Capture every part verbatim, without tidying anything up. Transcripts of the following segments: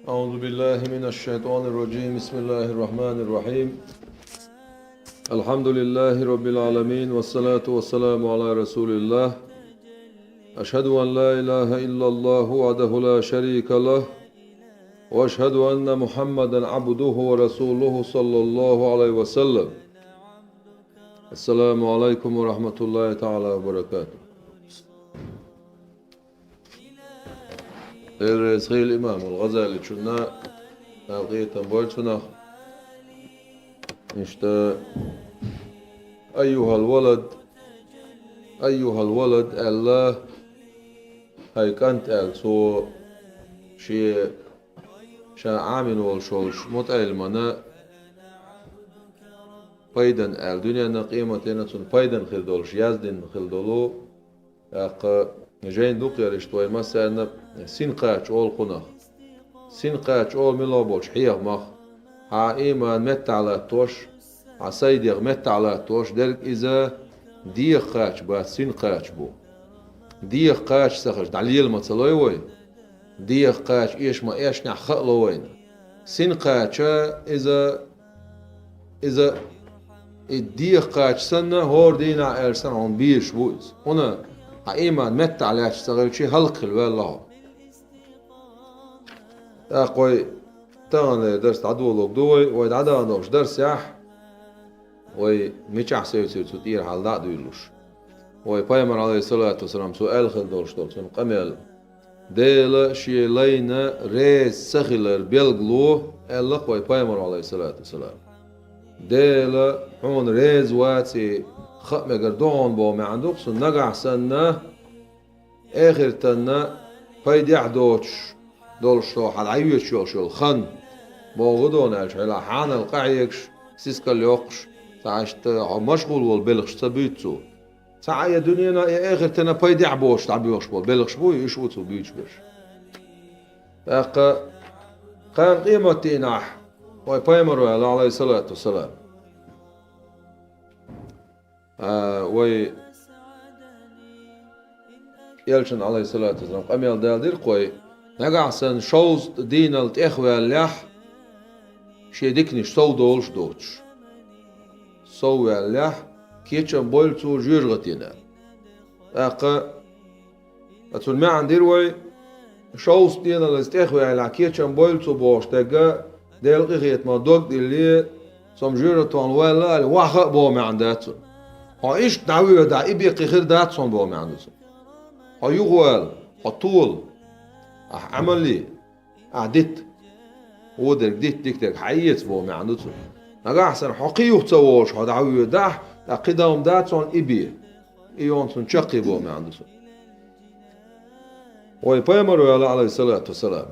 أعوذ بالله من الشيطان الرجيم. بسم الله الرحمن الرحيم. الحمد لله رب العالمين، والصلاة والسلام على رسول الله. أشهد أن لا إله إلا الله وحده لا شريك له، وأشهد أن محمدا عبده ورسوله صلى الله عليه وسلم. السلام عليكم ورحمة الله تعالى وبركاته. Элрез хил имамул ГӀазаличунна, Дала къинхетам бойла цунах. Иштта, «Айюхал валад, айюхал валад», аьлла, «ХӀай кӀант», аьлла, цо шен, ша Ӏамийна волуш волчу мутаӀеллимана пайдана аьлла, дуьненна, къематденна цунна пайдана хир долуш яздина хир долу. ТӀаккха жайна ду-кх иштта вай массарна, синкхача олу кхунах. Синкхача олу мила болчу хьехамах, хьан ийман меттахь латтош, хьан сайдех меттахь латтош дерг иза деха кхача бац, синкхача бу. Деха кхача ца хезаш дӀалела ма ца лой вай. Деха кхача эшма эшнехь хаа ло вайна. Синкхача иза, иза, и деха кхача санна, хӀора дийнахь аьлча санна хьуна безаш бу иза. ХӀунда, хьан ийман меттахь лаьтташ ца хилчи, хӀаллакьхила ваьлла хьо. ТӀаккха вай таханлера дарс дӀадолург ду вай, вай дӀадахана долчу дарсехь, вай мичахь севцира цу тӀера хьала дӀа а дуьйлуш. Вай Пайхамар, Ӏалайхиссалату вассалам, цо аьлла хир долуш долу цуьнан къамел. Дела шен лайна реза ца хилар белгало, аьлла-кх вай Пайхамар, Ӏалайхиссалату вассалам. Дела хьуна реза вац и хаа мегар ду хьуна боху маьӀна ду-кх цуьнан, нагахь санна, эхартана пайдехь доцуш долуш со хьан дӀайоьдуш йолуш йолу хан, боху ду хьуна аьлча, хьайла хьанал къахьегаш, сискал йоккхуш, цхьа иштта хьо машгӀул волу белхаш ца буьйцу цо. Цхьа а я дуьненан, я эхартана пайдехь боцуш дӀабоьхуш болу белхаш бу, уьш бу цо буьйцуш берш. ТӀаккха кхана къематдийнахь вай Пайхамаро аьлла, Ӏалайхиссалату вассалам, а, вай Элчанна, Ӏалайхиссалату вассалам, къамел далдира-кх вай, нагахь санна шовзткъа дийнал тӀехваьллехь, шен диканаш сов долуш доцуш. Сов ваьллехь, кечам бойла цо жоьжахатина. ТӀаккха цуьнан маьӀна дира вай, шовзткъа дийнал иза тӀехваьллехь, кечам бойла цо бохуш дерг, Делан къинхетамах дог а дилле, со-м жоьжахатонал ваьлла аьлла, ваха а боху маьӀна дац цуьнан. Хьо иштта дӀавоьдахь, и беккхий хир дац хьуна боху маьӀна ду цуьнан. Хьо юхавала, хьо тола, ахь Ӏамал е, ахь дита. Вон дерг дита, дика дерг хьаэца боху маьӀна ду цуьнан. Нагахь санна хьо кхин юха ца вогӀуш хьо дӀавоьдахь, тӀаккха кхин дан-м дац хьуна, и бе. И йоьхна цунна чаккхе боху маьӀна ду цуьнан. Вай Пайхамаро аьлла, Ӏалайхиссалату вассалам: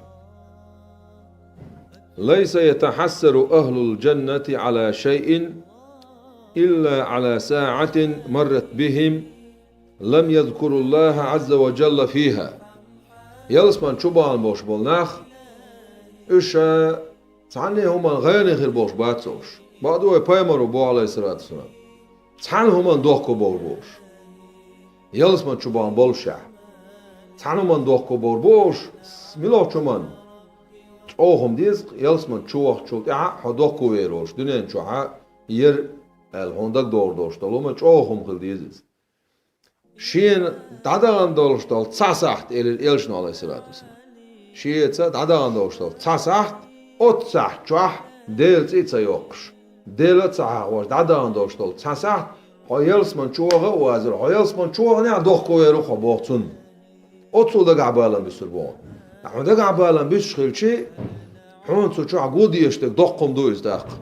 «ليس يتحسر أهل الجنة على شيء إلا على ساعة مرت بهم لم يذكروا الله عز وجل فيها». Ялсамани чу бахана болуш болу нах, уьш цхьанне а хӀуманна гӀайгӀане хир болуш бац уьш. Бакъду вай Пайхамаро боху, Ӏалайхиссалату вассалам, цхьана хӀуманна дохко бохур бу уьш. Ялсамани чу бахана боллушехь, цхьана хӀуманна дохко бохур бу уьш, муьлхачу хӀуманна? ЧӀогӀа хӀума деза-кх, ялсамани чу вахчул тӀаьхьа а хьо дохко вер волуш, дуьнен чохь а яра аьлла хьуна дагадогӀур долуш долу хӀума, чӀогӀа хӀума хила деза иза. Шена дӀадахана долуш долу цхьа сахьт, элира Элчано, Ӏалайхиссалату вассалам. Шеца дӀадахана долуш долу цхьа сахьт, оццу сахьт чохь Делан цӀе а ца йоккхуш, Делан а ца хьахош дӀадахана долуш долу цхьа сахьт, хьо ялсамани чу ваха а вазар, хьо ялсамани чу ваханехь а дохко вер ву хьо боху цунна. Оццул дагахь балам буьсур бу хьуна. Ткъа хьуна дагахь балам буьсуш хилчи, хьуна цу чохь гуо дезаш дерг доккха хӀума ду иза тӀаккха.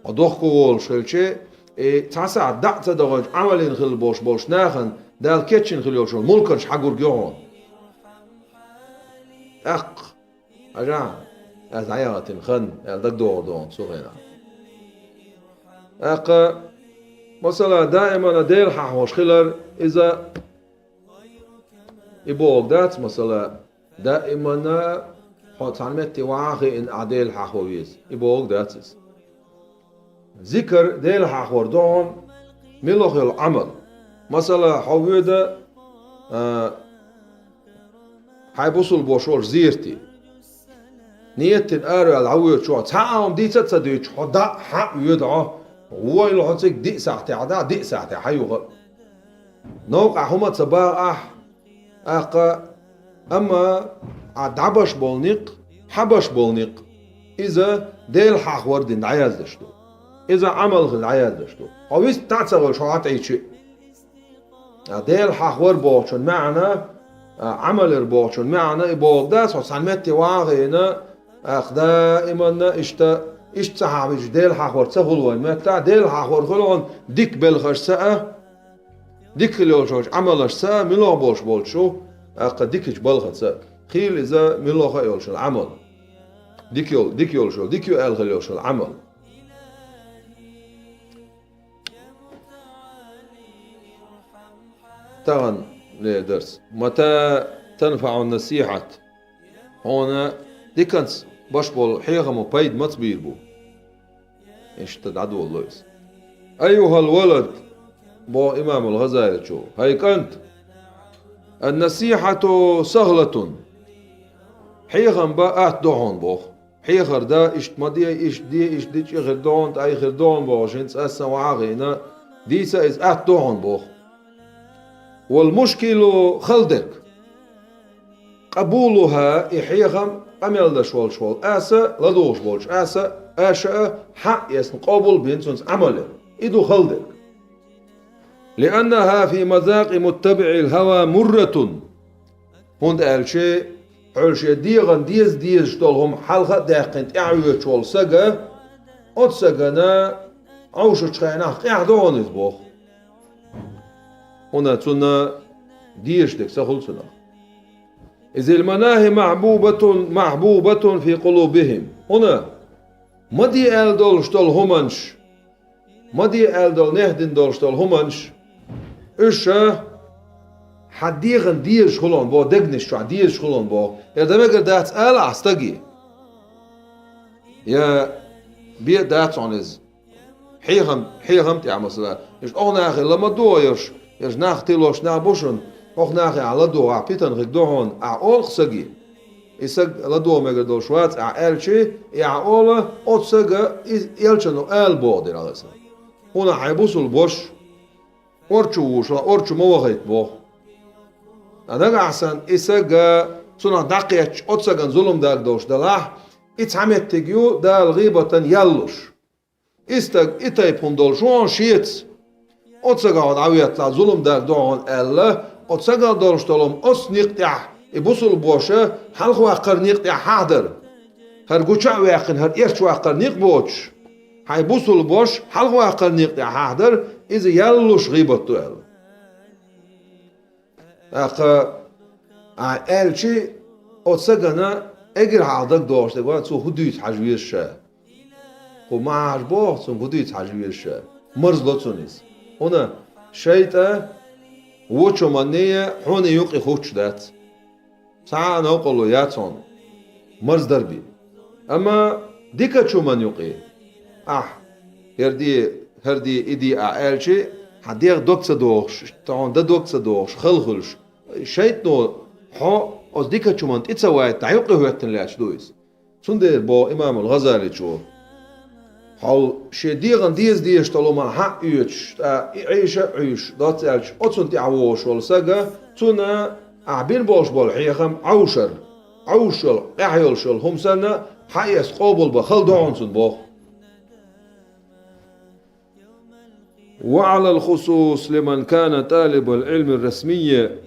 Хьо дохко волуш хилчи, и цхьа сахьт дӀа а ца даханчу Ӏамална хилла болуш болчу нахана Дала кечйина хила йолчу мулканаш хьагург ю хьуна. ТӀаккха, хьажахь, аса дӀаяхийтина хан, аьлла дагадогӀур ду хьуна цу хенахь. ТӀаккха, масала, даимана Дела хьахош хилар, иза и бохург дац, масала, даимана хьо цхьана метте ваха а хиъна ахь Дела хьахо веза. И бохург дац иза. Зикар Дела хьахор ду хьуна муьлха йолу Ӏамал. Масала, хьо воьду, а, хьайн бусулба ваша волчу зерате. Нийят дина араваьлла хьавоьдучохь, цхьа а хӀума дийца а ца дуьйцуш, хьо дӀа а хьа а воьду хьо. Вон йолу хьо цига диъ сахьтехь дӀа, диъ сахьтехь хьан ю хала. Новкъахь хӀума а ца бахахь, тӀаккха, амма хьан дӀабеш болу некъ, хьан беш болу некъ, иза Делан хьахор дина дӀаяздеш ду. Иза Ӏамал хила дӀаяздеш ду. Хьо вист таӀ ца гӀевлаш, хьо хьатӀаийчи. А Делан хьахор бохучун маьӀна, а, Ӏамал яр бохучун маьӀна и бохург дац, хьо цхьана метте вагӀийна, ах, даиманна иштта, иштта ца хьахийча, Делан хьахор ца хуьлу вайн меттахь, Делан хьахор хуьлу хьуна дика белхашца а, дика хила йолчу Ӏамалшца а, муьлха болуш болчу, ах, дикачу балхаца а. Хийла иза муьлха а йолуш йолу Ӏамал. Дика йолу, дика йолуш йолу, дика ю аьлла хила йолуш йолу Ӏамал. Тахана лер дарс. Мата танфаӀу насихьат? Хьуна диканца беш болу хьехамо пайда маца бийр бу? Иштта дӀадолало иза. Айюхал валад, боху имамул ГӀазаличо, хӀай кӀант, ан-насихьату сахӀлатун. Хьехам бан атта ду хьуна, боху. Хьехар дан, иштта ма де, иштта де, иштта дича хир ду хьуна, тӀай хир ду хьуна бохуш, хӀинца аса а вагӀийна, дийца иза атта ду хьуна боху. Вал мушкилу хала дерг. Къабулуха, и хьехам къамел деш волуш волу аса, ладугӀуш болчу аса, аша а хьаъ эцна къобал бина цунца Ӏамал ян. И ду хала дерг. Лианнаха фи мазакъи муттабиӀил хӀава мурратун. ХӀунда аьлча хьуьлла шен дегӀан деза дезаш долу хӀума хьалха а даьккхина тӀаьхьавоьдуш волу сага, оцу сагана Ӏовшучу хенахь къаьхьа ду хьуна иза боху. ХӀунда цунна дезаш дерг ца хуьлу цунах. Изил манахи махьбубатун, махьбубатун фи къулубихим. ХӀунда ма де аьлла долуш долу хӀуманаш, ма де аьлла долу, нехь дина долуш долу хӀуманаш, уьш хьан дегӀан дезаш хуьлу хьуна боху, дегнаш чохь дезаш хуьлу хьуна боху. Я дан мегар дац ала ахь стаге. Я бен дац хьуна иза. Хьехам, хьехам тӀехь масала. Иштта оха нахе ла ма догӀу ерш, ерш нах тилош нах бу шуна, оха нахе ахь ладогӀахь питана хиг ду хьуна, ахь олу-кх саге. И саг ладогӀа мегар долуш вац ахь аьлчи, и ахь олу, оцу сага и элчано ала боху дера хьаласа. ХӀунда хьайн бусул бош, орчу вуш, орчу ма вахайта боху. Ткъа нагахь санна и сага цунах дӀакхетча, оцу сагана зулам даг долуш далахь, и цхьа меттиг ю Дала гӀийбатан яллуш. И стаг, и тайпа хӀума долуш ву хьуна шеца. Оцу сагахь хьо дӀаветлахь, зулам даг ду хьуна аьлла, оцу сагах долуш долу хӀума оцу некъа тӀехь, и бусул боша хьалхаваккхар некъа тӀехь хьахдар. ХӀара гуча а ваьккхина, хӀара эрча ваккхар некъ боцуш, хьайн бусул бош хьалхаваккхар некъа тӀехь хьахдар, иза яллуш гӀийбат ду аьлла. ТӀаккха ахь аьлчи, оцу сагана эгира хьалха дагадогӀуш дерг ван, цо хӀун дуьйцу хьажа веза ша. Кху ма хьажа боху, цунна хӀун дуьйцу хьажа веза ша. Марзло цунна иза. ХӀунда шайтӀа вочу хӀуманна а хьуна юкъе хӀуттуш дац. Цхьа а новкъарло яц хьуна. Марздар бен. Амма дикачу хӀуманна юкъе ахь хӀара де, хӀара де, и де ахь аьлчи, хьан дегӀ дог ца дохуш, тахьуна дан дог ца дохуш, хала хуьлуш, шайтӀано хьо оцу дикачу хӀуманна тӀе ца вайта, дӀа юкъе хӀоьттина лаьтташ ду иза. Цундела боху имамул ГӀазаличо: хьо шен дегӀан деза дезаш долу хӀуманна хьаъ оьцуш, тӀа и Ӏийша а Ӏуьйш, доцца аьлча, оцунна тӀехь вогӀуш волу сага, цунна ахь бина болуш болу хьехам Ӏовшар, Ӏовшал, къаьхьа йолуш йолу хӀума санна, хьаэца къобалбан хала ду хьуна цунна боху. Ва Ӏалал хусус лиман кана талибал Ӏилмир расмийя.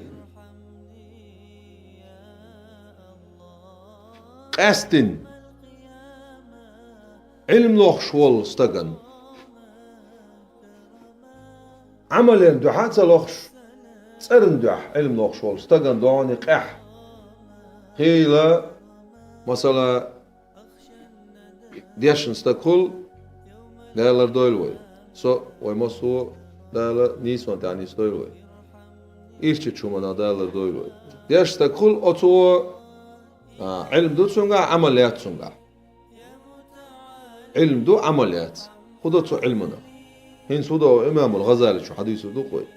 Къаьсттина Ӏилма лохуш волу стагана. Ӏамалан дуьхьа а ца лохуш, цӀарна дуьхьа Ӏилма лохуш волу стагана ду хьуна и къаьхьа. Хийла, масала, дешна стаг хуьлу, Дала лардойла вай. Со, вай массо а Дала нийсонан тӀехь нисдойла вай. Ирчачу хӀуманах Дала лардойла вай. Дешна стаг хуьлу, оцо, а, Ӏилма ду цуьнгахь, Ӏамал яц цуьнгахь. Ӏилма ду, Ӏамал яц. ХӀун до цу Ӏилманах? ХӀинца хӀун до, имамул ГӀазаличо хьадуьйцур ду-кх вай.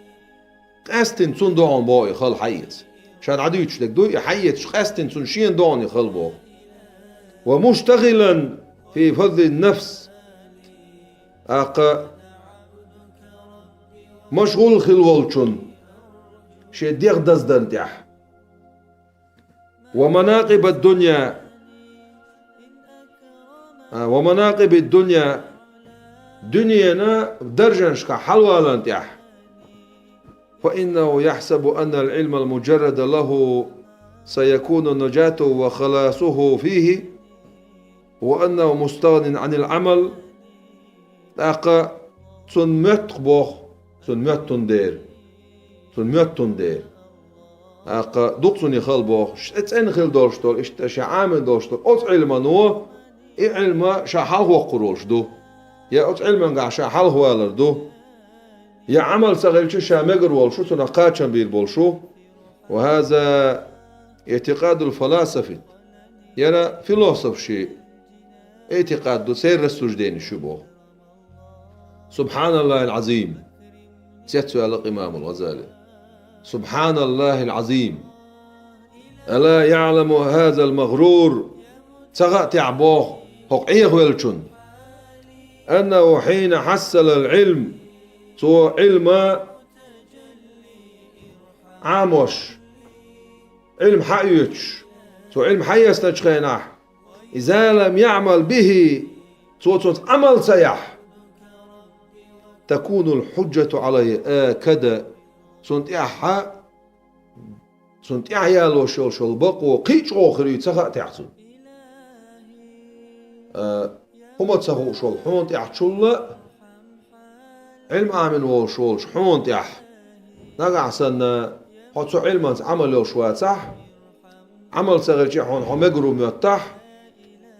Къаьсттина цунна ду хьуна боху и хала хьаэца. Ша дӀадуьйцуш дерг ду, и хьаэцаш къаьсттина цунна шена ду хьуна и хала боху. ومشتغلا في فضل النفس. ТӀаккха машгӀул хила волчун шен дегӀ даздан тӀехь. ومناقب الدنيا. А, ومناقب الدنيا. Дуьненан даржанашка хьалвалан тӀехь. فإنه يحسب أن العلم المجرد له سيكون نجاته وخلاصه فيه، وأنه مستغن عن العمل. ТӀаккха цунна моьтту боху, цунна моьттун дера, цунна моьттун дера. ТӀаккха дукха цунна хала боху, ш-, цӀена хила долуш долу, иштта ша Ӏамийна долуш долу оцу Ӏилмано, и Ӏилма ша хьалхавоккхур волуш ду, я оцу Ӏилмангахь ша хьалхавалар ду, я Ӏамал ца хилча ша мегар волуш ву, цунах кхачам бийр болуш ву. وهذا اعتقاد الفلاسفة. Яра философаши иътикъад ду, церан рассуждениш ю боху. سبحان الله العظيم. Цецваьлла имамул ГӀазали. سبحان الله العظيم. ألا يعلم هذا المغرور. Ца хаьа техьа боху хӀокху Ӏехавеллачун. أنه حين حصل العلم. Цо Ӏилма Ӏамош, Ӏилма хьаоьцуш, цо Ӏилма хьаэцначу хенахь, إذا لم يعمل به, цо цунца Ӏамал ца яхь, تكون الحجة عليه آكد, цунна тӀехь, цунна тӀехь ялош йолуш йолу бакъо кхин а чӀогӀа хир ю ца хаьа техьа цунна. А, хӀума ца хууш волу хьуна тӀехь чулла а, Ӏилма Ӏамийна волуш волчу хьуна тӀехь, нагахь санна хьо цу Ӏилманца Ӏамал йолуш вацахь, Ӏамал ца хилча хьуна хьо мегар ву моьттахь,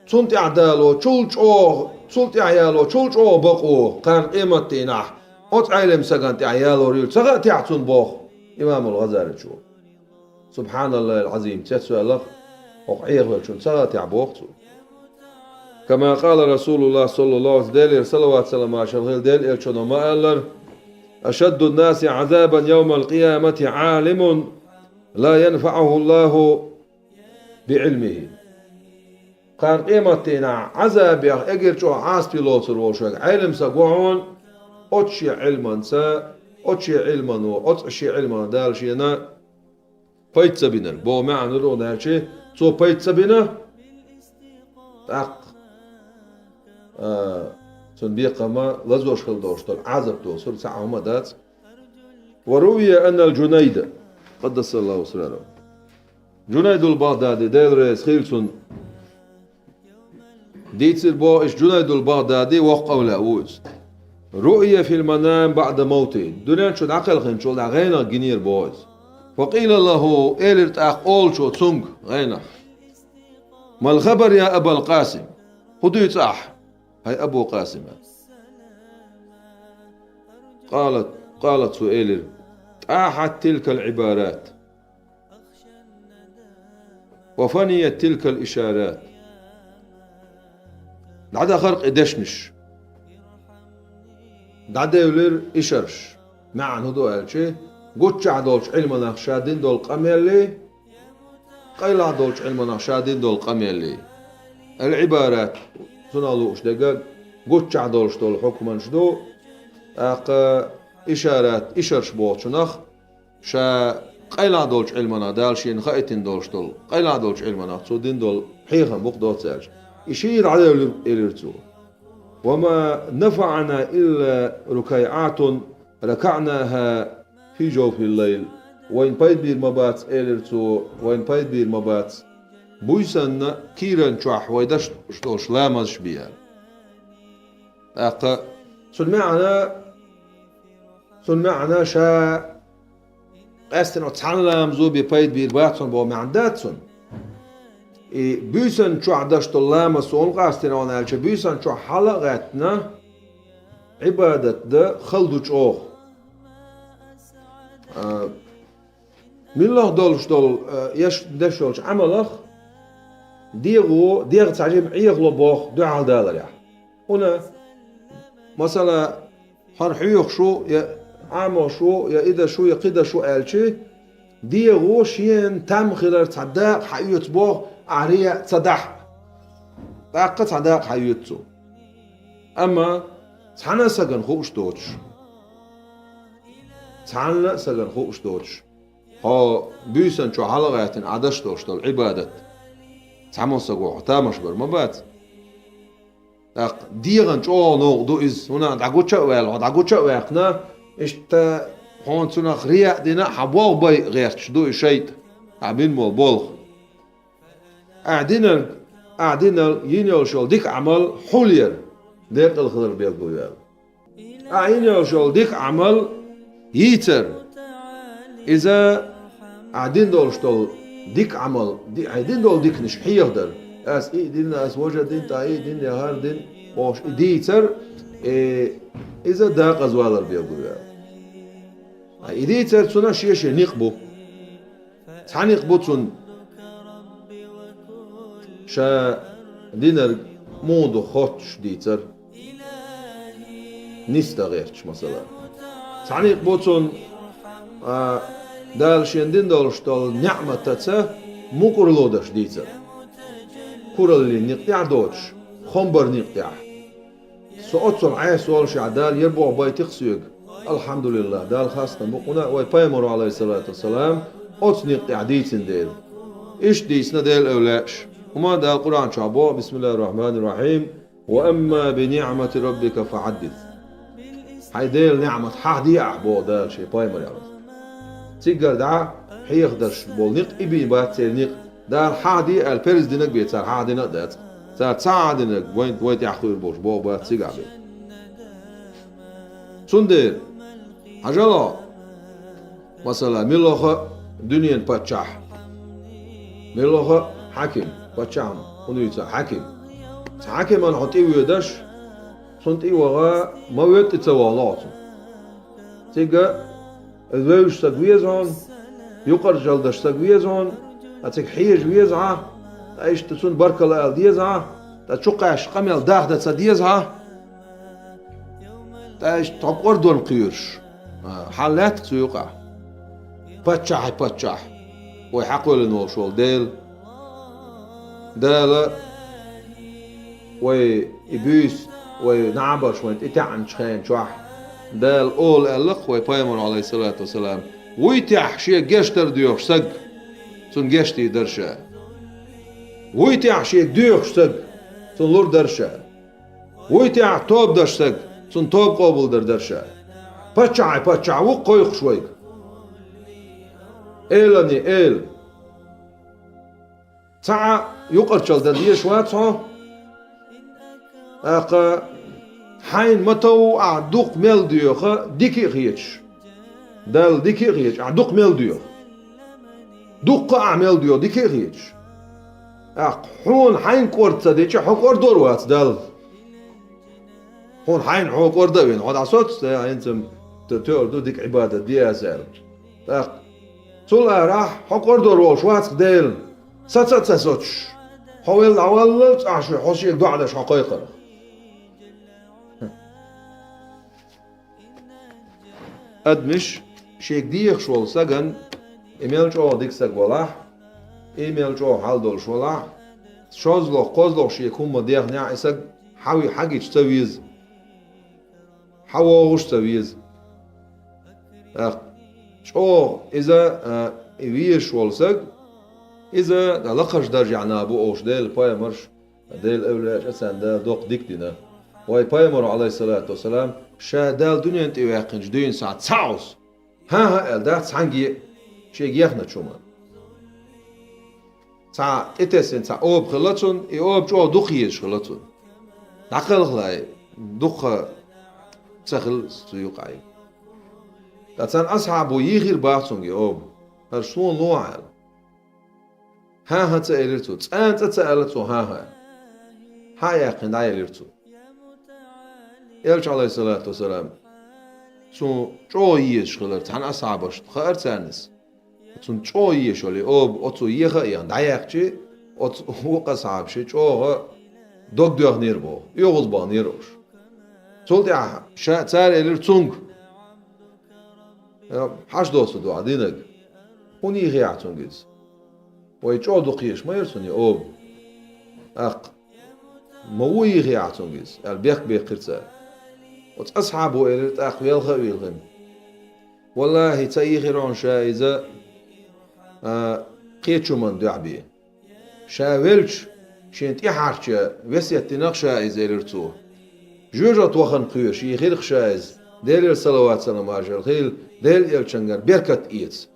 цунна тӀехь дало чул чӀогӀа, цул тӀехь яло чул чӀогӀа бакъо кхарна къематдийнахь оцу Ӏелам сагана тӀехь ялор ю ца хаьа техьа цунна боху имамул ГӀазаличо. سبحان الله العظيم, цецваьлла хӀокху Ӏехавеллачун ца хаьа техьа боху цо. كما قال رسول الله صلى الله عليه وسلم, Делера салават-салам-маршалла хуьлда Делан элчано ма-аллара: أشد الناس عذابا يوم القيامة عالم لا ينفعه الله بعلمه. Кхарна къематдийнахь Ӏазабех эггара чӀогӀа Ӏазапе лоцур волуш верг Ӏелам саг ву хьуна, оцу шен Ӏилманца, оцу шен Ӏилмано, оцу шен Ӏилмано Дала шена пайда ца бинарг. Боху маьӀна лур ду аьлча, цо пайда ца бина, тӀаккха, а, цуьнан бекхам лазош хила долуш долу Ӏазап доцург цхьа а хӀума дац. وروي أن الجنيد قدس الله سره. Джунайдул БагӀдади, Дела реза хуьлда цунна, дийцира боху, иштта Джунайдул БагӀдади воккха эвлаяъ ву иза. رؤي في المنام بعد موته. Дуьнен чу дӀакхелхинчул тӀаьхьа гӀенах гинера боху иза. فقيل له, элира тӀаккха олучо цуьнга гӀенах: ما الخبر يا أبا القاسم؟ ХӀун дуьйцу ахь, хӀай Абу Къасим? قال, قال, цо элира: طاحت تلك العبارات وفنيت تلك الإشارات. ДӀадахара и дешнаш, дӀадевлира ишарш. МаьӀна хӀун ду аьлча, гуччахь долчу Ӏилманах ша дина долу къамеллий, къайлах долчу Ӏилманах ша дина долу къамеллий. Ал-Ӏибарат, цунах лууш дерг гуччахь долуш долу хьукманаш ду, тӀаккха ишарат, ишарш бохучунах ша къайлах долчу Ӏилманах, Дала шена хаийтина долуш долу къайлах долчу Ӏилманах цо дина долу хьехам бу-кх доцца аьлча. И шиъ дӀадевлира, элира цо. وما نفعنا إلا ركيعات ركعناها في جوف الليل. Вайна пайда бийр ма бац, элира цо, вайна пайда бийр ма бац буьйсанна кийран чохь вай деш долуш ламазаш бен. ТӀаккха цуьнан маьӀна, цуьнан маьӀна ша къаьстина оцу цхьана ламазо бен пайда бийр бац хьуна боху маьӀна дац цуьнан. И буьйсанна чохь деш долу ламаз суна къастийна хьуна аьлча, буьйсанна чохь хьала а гӀаьттина, Ӏибадат дан хала ду чӀогӀа. А, милла а долуш долу, а, еш, деш йолчу Ӏамалах дегӀо, дегӀ цхьа жима Ӏехало боху дуьхьал даларехь. ХӀунда, масала, хӀара хьоьхуш ву, я Ӏамош ву, я и деш ву, я кхин деш ву аьлча, дегӀо шена там хилар цхьа дакъа хьаоьцу боху, ахь рияъ ца дахь. ТӀаккха цхьа дакъа хьайоьцу цо. Амма цхьана а сагана хууш доцуш, цхьана а сагана хууш доцуш, хьо буьйсанна чу хьалагӀаьттина Ӏа деш долуш долу Ӏибадат цхьаммо саго хьо тамаш бар ма бац. ТӀаккха дегӀан чӀогӀа новкъа ду иза, хӀунда дӀагуча а ваьлла, хьо дӀагуча а ваьккхина, иштта хьуна цунах рияъ а дина, хьан болх бай а гӀерташ ду и шайтӀа, хьан бина болу болх. Ахьа динарг, ахьа динарг йина йолуш йолу дика Ӏамал хьулъяр, декъала хилар билгал ваьлла. Ахьа йина йолуш йолу дика Ӏамал йийцар, иза ахьа дина долуш долу дика Ӏамал, ди-, ахьа дина долу диканаш хьехадар. Ас и а дина, ас важа а дина, тӀа и а дина, я хӀара дина, бохуш и дийцар, э, иза декъаза валар билгал ваьлла. Ахьа и дийцар цунна шен-шен некъ бу. Цхьа некъ бу цунна, ша динарг муха ду хоттуш дийцар, нисдан гӀерташ, масала. Цхьа некъ бу цунна, а, Дала шена дина долуш долу неӀматаца мукъарло деш дийцар. Кураллин некъ тӀехь а доцуш, хомбар некъ тӀехь. Со оццул Ӏеса воллушехь, Дала яр боху байтикх соьга. АлхьамдулиллахӀ, Дала хастам бу кхунна, вай пайхамаро, Ӏалайхиссалату вассалам, оцу некъ тӀехь дийцина дела. Иштта дийцина Делан эвлаяаша. ХӀума Дала Къуръан чохь боху: «БисмиллахӀир-рахьманир-рахьим. Ва амма би ниӀмати раббика фахьаддис». Хьайн Делан неӀмат хьахаде ахь, боху Дала шен пайхамаре. Цигара дӀа хьехадарш болу некъ и бен бац церан некъ. Дала хьахаде аьлла, перз динарг бен цара хьахадина а дац. Цара ца хьахадинарг вайн, вайн тӀехь хуьйр болуш боху бац цигахь бен. Цундела, хьажал хьо, масала, муьлхха а дуьненан паччахь, муьлхха а хьаькам, паччахьна хӀун вуьйцу хьаькам. Цхьа хьаькамна хьо тӀе воьдуш, цунна тӀе а ваха, ма воьду тӀе ца вахана хьо цунна. Цига иза вевзаш саг веза хьуна, юкъарчалла деш саг веза хьуна, ткъа цига хьежа веза хьо, ткъа иштта цунна баркалла ала деза хьо, ткъа чукхаьчча къамел дахдан ца деза хьо, ткъа иштта хьо кӀордонна кхоьруш, а, хьал лаьтта цу юкъахь. Паччахьий паччахь, вай хьакхоьллина волуш волу Дела. Дала вай и буьйса, вай набарш вайна тӀетаьӀначу хенан чохь Дала олу аьлла-кх вай пайхамаро, Ӏалайхиссалату вассалам: «Вуй техьа шега гечдар доьхуш саг, цунна гечдийр дара ша. Вуй техьа шега доьхуш саг, цунна лур дара ша. Вуй техьа тоба деш саг, цунна тоба къобалдар дара ша». Паччахьий паччахь ву кхойкхуш вайга. Элан эла. Цхьа а юкъарчалла дан дезаш вац хьо, тӀаккха хьайна ма-тов ахь дукха мел доьху дика а хеташ. Далла дика а хеташ, ахь дукха мел доьху. Дуккха а ахь мел доьху дика а хеташ. ТӀаккха хьуна хьайна кӀорда ца дича, хьо кӀордор вац Далла. Хьуна хьайна хьо кӀорда а вина, хьо дӀасоцу, те, хӀинца-м т-, тоьар ду, дика Ӏибадат де аса аьлла. ТӀаккха цул арахь хьо кӀордор волуш вац-кх Делан, саца а ца соцуш. Хьо велла дӀаваллал цӀахь шуьга, хьо шега доӀа деш хьо кхайкхарх. Адамаш шега дехаш волу сагана, и мел чӀогӀа дика саг валахь, и мел чӀогӀа хьал долуш валахь, шозлагӀа, кхозлагӀа шега хӀумма дехнехь, и саг хьан ви-, хьан гича ца веза, хьан вогӀуш ца веза. ТӀаккха чӀогӀа иза, а, и везаш волу саг, иза лакхарчу даржехь нах бу олуш Делан пайхамарш, Делан эвлаяаша царна Дала доккха дика дина. Вай пайхамаро, Ӏалайхиссалату вассалам, ша Далла дуьнен тӀе ваьккхинчу дуьйна схьа цхьа Ӏуса, хӀан-хӀа аьлла, дац цхьаьнгге а шега ехначу хӀуманна. Цхьа тӀетесина цхьа оба хилла цунна, и оба чӀогӀа дукха езаш хилла цунна. ДӀакхалхале, дукха ца хилла цу юкъахь. Ткъа царна асхьабо йийхира боху цуьнга и оба. ХӀара суна лохьа аьлла. ХӀан-хӀа ца элира цо, цкъа а ца аьлла цо хӀан-хӀа. Хьа а яьккхина дӀаелира цо. Элча, Ӏалайхиссалату вассалам, цунна чӀогӀа езаш хилар цхьана асхьабашна хаьара царна иза. Цунна чӀогӀа езаш йолу и оба, оцо еха а еха, дӀаяьккхича, оцу вукху асхьабаша чӀогӀа дог доьхнера боху, оьгӀаз бахнера уьш. Цул тӀаьхьа ша, цара элира цуьнга: «Э, хьашт доцу ду хьан динарг? ХӀунда йийхи ахь цуьнга иза?» Вай чӀогӀа дукха езаш ма яра цунна и оба. ТӀаккха ма ву йийхи ахь цунга иза», — аьлла, бехк беккхира цара. Оцу асхьабо элира тӀаккха велха а вилхина: «Валлахьи, ца йийхира хьуна ша иза, а, кхечу хӀуманна дуьхьа бен. Ша велча, шена тӀехьарча весет дина-кх ша иза», — элира цо. «Жоьжахате вахана кхоьруш йийхира-кх ша иза, Делера салават-салам маршалла хийла, Делан элчангара беркат эца.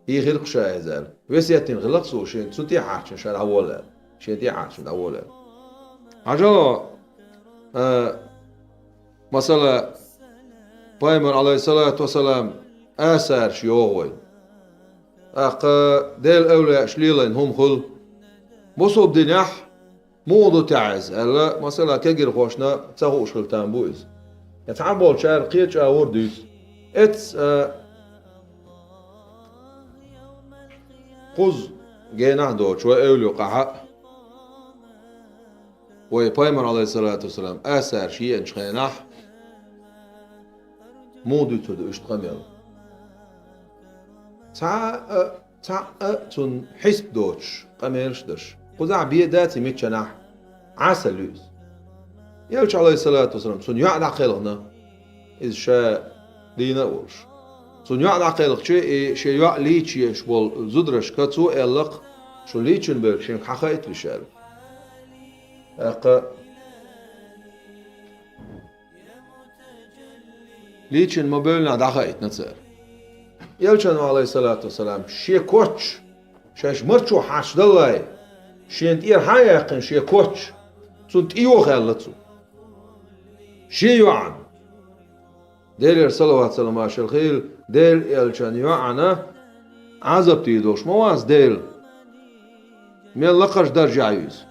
Йийхира-кх ша иза», — аьлла. «Весет дина хилла-кх цо шена, цу тӀехьарчана ша дӀаволла», — аьлла. «Шена тӀехьарчана дӀаволла», — аьлла. Хьажал, а, масала, пайхамар, Ӏалайхиссалату вассалам, асараш йогӀу вай. ТӀаккха Делан эвлаяаша лелийна хӀума хуьлу. Бусалба динехь муха ду техьа иза аьлла, масала, кегирхошна ца хууш хила там бу иза. Я цхьаболчара кхечу агӀор дуьйцу. Эццахь, а, кхуза генахь доцуш вай эвла юкъахь а, вай пайхамар, Ӏалайхиссалату вассалам, асараш еанчу хенахь, муха дуьйцур ду иштта къамел? Цхьа а, цхьа а цунна хьисап доцуш къамелаш деш. Кхузахь бен дац и миччанахь, Ӏаса луьйса. Элча, Ӏалайхиссалату вассалам, цунна йоӀ дӀакхелхина, иза ша дийна а волуш. Цунна йоӀ дӀакхелхича, и шен йоӀ лийча еш болу зударшка цо аьлла-кх: «Шу лийчина берг шинга хьан хаийталаш?» — аьлла. ТӀаккха лийчина ма-бевллинехь дӀахаийтина цара. Элчано, Ӏалайхиссалату вассалам, шен коч, шаьш марчо хьарчадаллалц, шена тӀера хьа а яьккхина шен коч, цунна тӀейоха аьлла цо. Шен йоӀана, Делера салават-салам маршалла хийла, Делан элчан йоӀана, Ӏазап дийр долуш ма вац Дела. Мел лакхарчу даржехь ю иза.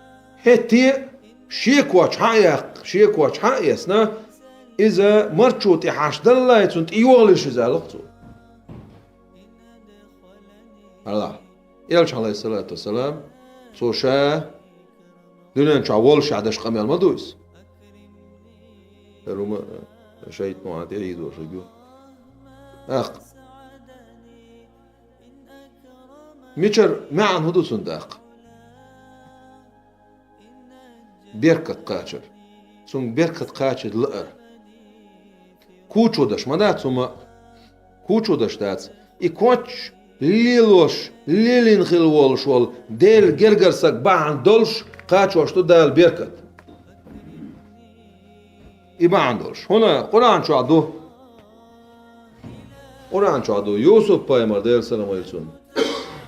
ХӀетте а шен коч хьа а яьккха, шен коч хьа а эцна, иза марчо тӀе хьарчадаллалц, цунна тӀейохалаш иза, аьлла-кх цо. Хьала, элча, Ӏалайхиссалату вассалам, цо ша дуьнен чохь воллушехь деш къамел ма ду иза. ХӀара хӀума шайтӀа мукъана тӀе хьийзош верг ю. ТӀаккха мичара маьӀна хӀун ду цунна тӀаккха? Беркат кхачар. Цунга беркат кхачар лаар. Кучу даш ма дац хӀума а. Кучу даш дац. И коч лелош, лелийна хила волуш волу Делан гергара саг бахьана долуш кхачош ду Дала беркат. И бахьана долуш. ХӀунда Къуръан чохь ду. Къуръан чохь ду, Юсуп-пайхамар, Делан салам хуьлда цунна.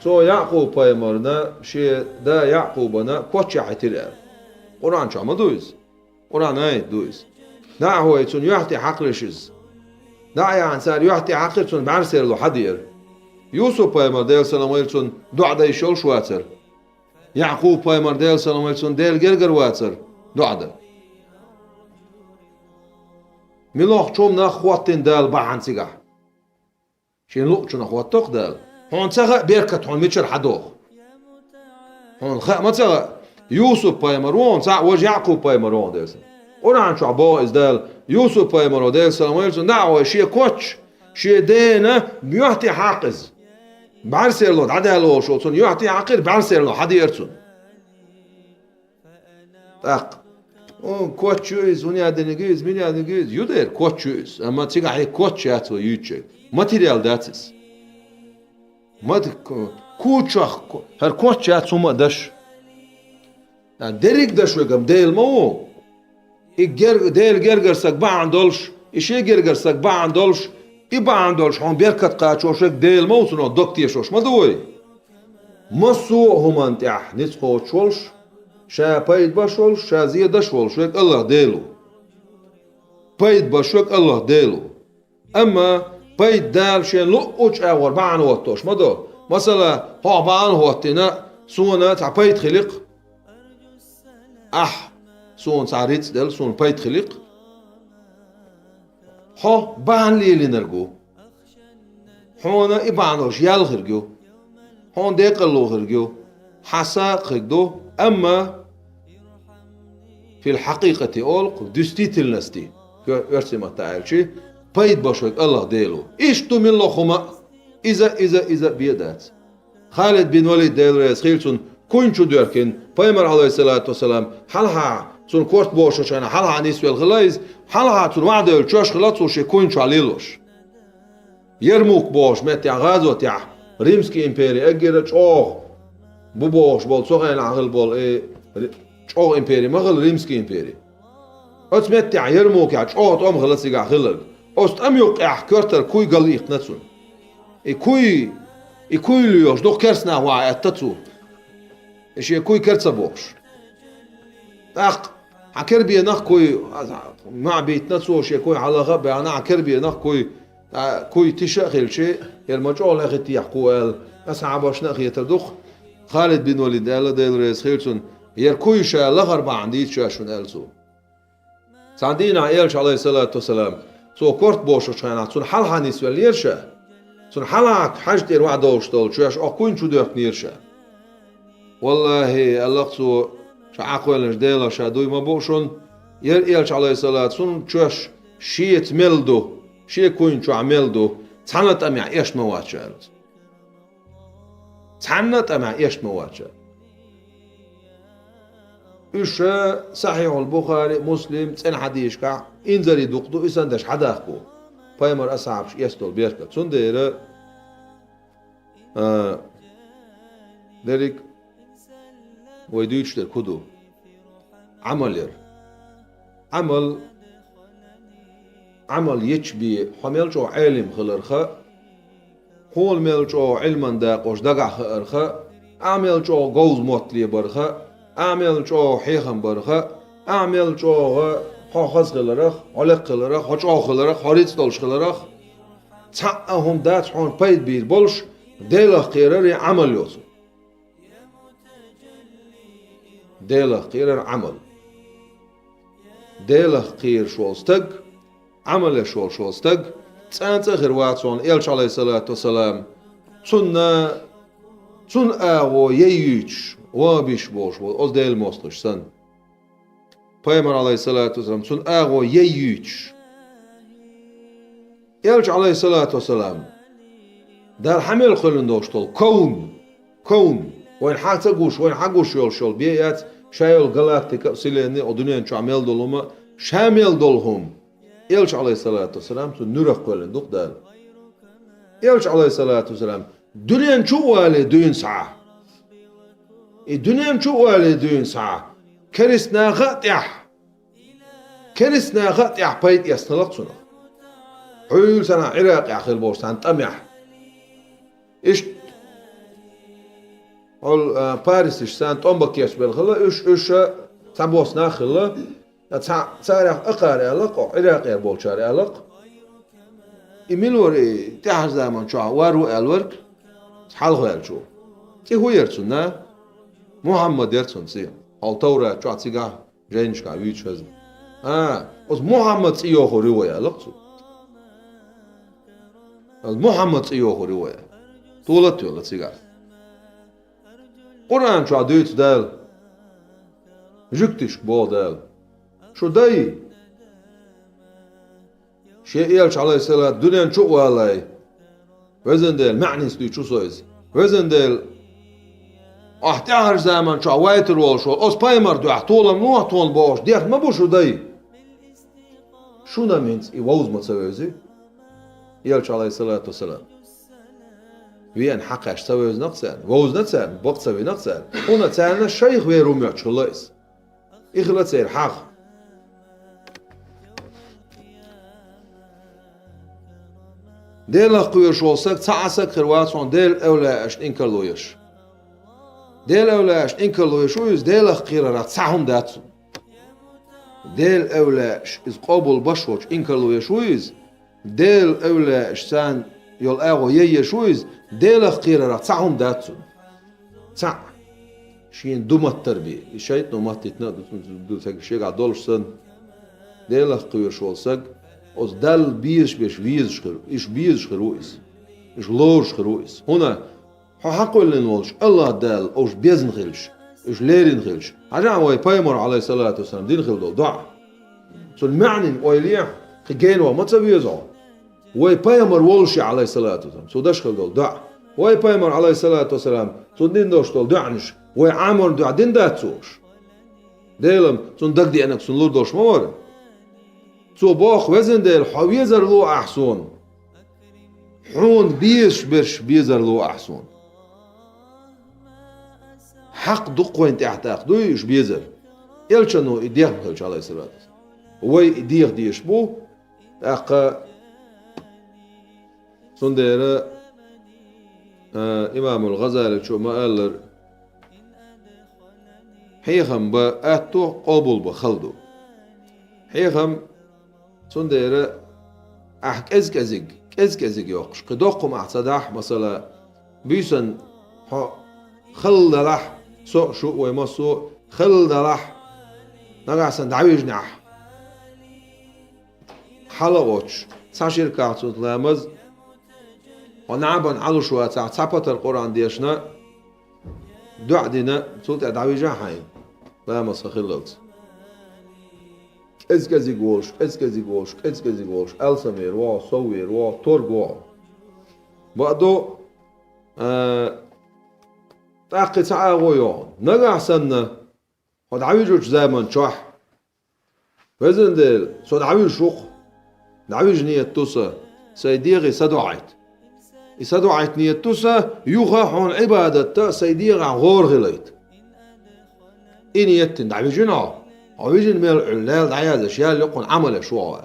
Цо Якъуб-пайхамарна, шен да Якъубана коч яхьийтира аьлла. Къуръан чохь ма ду иза? Къуръан аят ду иза. ДӀа а хьой, цунна юьхь тӀе хьакхалаш иза. ДӀа а яхьна, цара юьхь тӀе хьакхира, цунна бӀаьрсерло хьадеара. Юсуп-пайхамар, Делан салам хуьлда цунна, доӀа дан йиш йолуш вацара. Якъуб-пайхамар, Делан салам хуьлда цунна, Делан гергара вацара доӀа дан. Муьлххачу хӀуманах хӀоттийна Дала бахьана цигахь? Шен луъучунах хӀотто-кх Дала. Хьуна ца хаьа беркат хьуна мичара хьадогӀу? Хьуна хаьа ма ца хаьа? Юсуп-пайхамар ву хьуна цхьаъ, важа Якъуб-пайхамар ву хьуна, Делан салам. Къуръан чохь боху иза Дала, Юсуп-пайхамаро, Делан салам хуьлда цунна, дӀа а хьой, шен коч, шен дена юьхь тӀе хьакха иза. БӀаьрсерло дӀадаьлла волуш волу цунна юьхь тӀе хьакхира, бӀаьрсерло хьадеара цунна. ТӀаккха: «О, коч ю иза, хӀун яздинарг ю иза, мила яздинарг ю иза?» Ю дера, коч ю иза. Амма цигахь и коч яц вай юьйцуш ерг. Материал дац иза. Мат-, ко-, кучах ко-, хӀара коч яц хӀума а даш. А, дерриг а даш верг-м Дела ма ву. И гер-, Делан гергара саг бахьана долуш, и шен гергара саг бахьана долуш, и бахьана долуш хьуна беркат кхачош верг Дела ма ву, цунах дог тешош ма ду вай. Массо а хӀуманна тӀехь ницкъ кхочуш волуш, ша пайда беш волуш, ша зен деш волуш верг АллахӀ Дела ву. Пайда беш верг АллахӀ Дела ву. Амма пайда Дала шен луъучу агӀор бахьана хӀоттош ма до. Масала, хьох бахьана хӀоттийна, суна цхьа пайда хили-кх. Ахь суна цхьа рицкъ делла, суна пайда хили-кх. Хьо бахьана лелийнарг ву. Хьуна и бахьана долуш ял хирг ю. Хьуна декъалло хирг ю. Хьан сагӀа хирг ду. Амма фил хьакъикъати олу-кх, в действительности, оьрсийн маттахь аьлча, пайда беш верг АллахӀ Дела ву. Иштта ду муьлхха хӀума а. Иза, иза, иза бен дац. Халид бин Валид, Дела реза хийла цунна, куьйна чу доьркина, Пайхамар, Ӏалайхиссалату вассалам, хьалха цунна корта бошучу хенахь хьалха нисвелла хилла иза, хьалха цунна ваӀда йолу чоьш хилла цо шен куйна чохь лелош. Ярмук бохуш меттехь гӀазотехь, Римский импери эггара чӀогӀа бу бохуш болу, цу хенахь хилла болу, э, ри-, чӀогӀа импери ма хилла Римский импери. Оцу меттехь Ярмукехь чӀогӀа тӀом хилла цигахь хилларг. Оцу тӀам юккъехь коьртара куй галъиттина цунна. И куй, и куй лоьхуш дукха керстанах ваха аьтта цо. И шен куй кара ца бохуш. ТӀаккха хьан кербенах куй, ма битина цо шен куй хьалаха а баьхна, хьан кербенах куй, а, куй тиша а хилчи, яра ма чӀогӀа лехиттехь кху аьлла, асхьабашна а хетар ду-кх. Халид бин Валид аьлла, Дела реза хила цунна, яра куй ша лахара бахьана дийца шуна аьлла цо. Цхьана дийнахь Элча, Ӏалайхиссалату вассалам, цо корта бошучу хенахь, цунна хьалха нисвеллера ша. Цунна хьалха хьажа тӀера ваӀда йолуш долу чоьш окху куйна чу доьхкинера ша. Валлахи, аьлла-кх цо, ша Ӏа кхоьллинчу Делах ша дуй ма бу шуна, яра Элча, Ӏалайхиссалату, цунна чоьш шеца мел ду, шен куйна чохь мел ду, цхьана а тӀамехь эшна ма вац ша, аьлла цо. Цхьанна а тӀамехь эшна ма вац ша. Уьш Сахьихьул Бухари, Муслим, цӀена хьадисашкахь инзаре дукха ду, и санна дерш хьадахко. Пайхамар асхьабаш эцна долу беркат. Цундела, а, дерриг вай дуьйцуш дерг хӀун ду? Ӏамал яра. Ӏамал, Ӏамал ечу бен хьо мел чӀогӀа Ӏелим хиларх а, хьуна мел чӀогӀа Ӏилман дакъош дагахь хаарх а, ахь мел чӀогӀа говза мотт лебарх а, ахь мел чӀогӀа хьехам барх а, ахь мел чӀогӀа хьо хаза хиларх, хьо лекха хиларх, хьо чӀогӀа хиларх, хьо рицкъ долуш хиларх, цхьа а хӀума дац хьуна пайда бийр болуш, Делах кхерар я Ӏамал йоцург. Делах кхерар Ӏамал. Делах кхераш волу стаг, Ӏамал еш волуш волу стаг, цӀанцӀа а хир вац хьуна Элча, Ӏалайхиссалату вассалам, цунна, цунна агӀо яйуьйтуш, ван а биш бохуш волу, оцу Делан мостагӀаш санна. Пайхамар, Ӏалайхиссалату вассалам, цунна агӀо яйуьйтуш. Элча, Ӏалайхиссалату вассалам, Дала хьан мел кхоьллина долуш долу ковн, ковн, вайна хьан ца гуш, вайна хьан гуш йолуш йолу бен яц, ша йолу галактика а, вселенная а, дуьнен чохь мел долу хӀума, ша мел долу хӀума. Элча, Ӏалайхиссалату вассалам, цунна нуьрах кхоьллина ду-кх Дала. Элча, Ӏалайхиссалату вассалам, дуьнен чу а вале дуьйна схьа. И дуьнен чу а вале дуьйна схьа. Керист наха а тӀехь. Керист наха а тӀехь пайда эцна хилла-кх цунах. Хьуьлла санна Ӏиракъехь хилла болуш цхьана тӀамехь. Иштта, хьол, а, парисаш санна тӀом бан кечбелла хилла, уьш, уьш а цхьабосса нах хилла. Ткъа цхьа-, царах акхара аьлла-кх, Ӏиракъера болчара аьлла-кх. И мила вара и тӀаьхьарчу заман чохь вар ву аьлла верг, хьалхаваьллачо. ЦӀе хӀун яра цуьнан? Мухьаммад яра цуьнан цӀе. Хьо Таврат чохь цигахь жайнашкахь вуьйцуш хезна. А, оцу Мухьаммад цӀе йохур ю вай аьлла-кх цо. Оцу Мухьаммад цӀе йохур ю вай. Толат а йолла цигахь. Къуръан чохь дуьйцу Дала. Жуьгташка боху Дала. Шу дай, шен Элча, Ӏалайхиссалат, дуьнен чу а валай. Везан Дела, маьӀнис дуьйцу со иза. Везан Дела, ахь тӀаьхьарчу заман чохь вайтар волуш волу оцу пайхамар дуьхьа толам лохьа тхуна бохуш дехна ма бу шу дай. Шуна хӀинца и вовза ма ца вевзи? Элча, Ӏалайхиссалату вассалам, веана хьакхаьчча ца вевзина-кх царна. Вовзина царна, бакъ ца вина-кх царна. ХӀунда царна шайх вер ву моьттуш хилла иза. И хилла церан хьагӀ. Делах кхоьруш волу саг, цхьа а саг хир вац хьуна Делан эвлаяашна инкарло еш. Делан эвлаяашна инкарло еш ву иза, Делах кхерарах цхьа хӀума дац цунна. Делан эвлаяаш иза къобалбеш волчу инкарло еш ву иза, Делан эвлаяаш царна йолу агӀо яйеш ву иза, Делах кхерарах цхьа хӀума дац цунна. Цхьаъ. Шена ду маттар бен. И шайтано маттитина а ду, ду, ду, шегахь долуш санна. Делах кхоьруш волу саг, оцу Далла безаш берш везаш хир, уьш безаш хир ву иза. Уьш лоруш хир ву иза. ХӀунда? Хьо хьакхоьллина волчу АллахӀ Дала уьш безна хилча, уьш лерина хилча, хьажахьа вай пайхамар, Ӏалайхиссалату вассалам, дина хилла долу доӀа. Цунна маьӀнина ойла ехьа, кхин генаван ма ца веза хьо. Вай пайхамар волуш, Ӏалайхиссалату вассалам, цо деш хилла долу доӀа. Вай пайхамар, Ӏалайхиссалату вассалам, цунна дина долуш долу доӀанаш, вай Ӏаморна дуьхьа дина дац цо уьш? Делам цунна дагадеанарг цунна лур долуш ма вара. Цо боху: «Везан Дела, хьо везар ло ахь суна. Хьуна безаш берш безар ло ахь суна». Хьакъ дукха вайна тӀехь тӀаккха дуй уьш безар? Элчано и дехна хилча, Ӏалайхиссалату вассалам, вай и деха дезаш бу. ТӀаккха цундела, а, имамул ГӀазаличо ма-аллара: «Хьехам бан атто, къобал бан хала ду». Хьехам, цундела, ахь кӀез-кӀезиг, кӀез-кӀезиг йоккхуш, кхин доккха хӀума ахь ца дахь, масала, буьйсанна хьо хала далахь, со а, шу а, вай массо а хала далахь, нагахь санна дӀавижинехь, хьала а воцуш, цхьа ширкахь цунах ламаз, хьо набан Ӏалуш вацахь, цхьа патар Къуръан дешна, доӀа дина, цул тӀаьхьа дӀавижа хьайна, ламаз сан хиллалц. КӀез-кӀезиг волуш, кӀез-кӀезиг волуш, кӀез-кӀезиг волуш, алсамвер вогӀу, соввер вогӀу, торг вогӀу. Бакъду, а, тӀаккха ца агӀо йогӀу. Нагахь санна, хьо дӀавижучу заман чохь: «Везан Дела, со дӀавижуш ву-кх. ДӀавижа ниет ду сан, сайн дегӀе садоӀийта. И садоӀийта ниет ду сан, юха хьуна Ӏибадатта сайн дегӀахь гӀора хилийта». И ниет дина дӀавижина хьо. Хьо вижина мел Ӏуьллу, Дала дӀаяздеш ял йоккхуна Ӏамал еш ву хьо.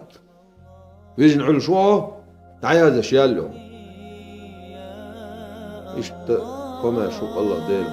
Вижина Ӏуьллуш ву хьо, дӀаяздеш ял йо. Иштта комаьрша ву АллахӀ Дела.